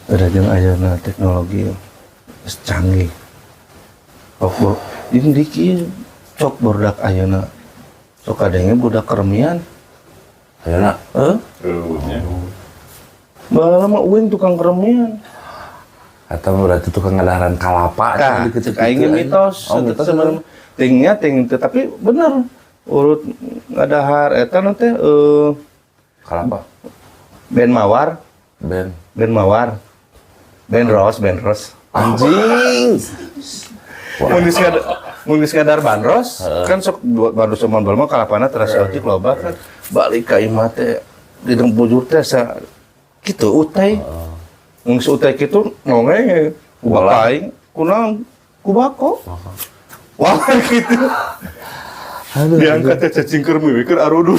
Ada jeung ayeuna teknologi geus canggih. Sok jeung di kieu cok budak ayeuna. Sok kadenge budak keremian. Ayeuna? Heuh? Nya. Baheula mah uing tukang keremian. Atau berarti tukang ngadaharan kalapa. Nah, dikecek. cek aing ge mitos. Oh, mitos. Sebenarnya tingnya ting teu, tapi bener urut ngadahar eta nu teh Kalapa. Band Mawar, Ben. Band Mawar. Band Rose, Band Rose. Anjing. Mun geus mun geus ngadar bandros, kan sok bandros zaman baheula mah kalapana teras eutik loba kan. Balik ka imah teh di bujur teh sa kitu utai. Mun geus utai kitu nongeng ku bapak aing kunaon ku bako. Wah, gitu. Aduh. Diangkat teh cacing kermi we keur arudun.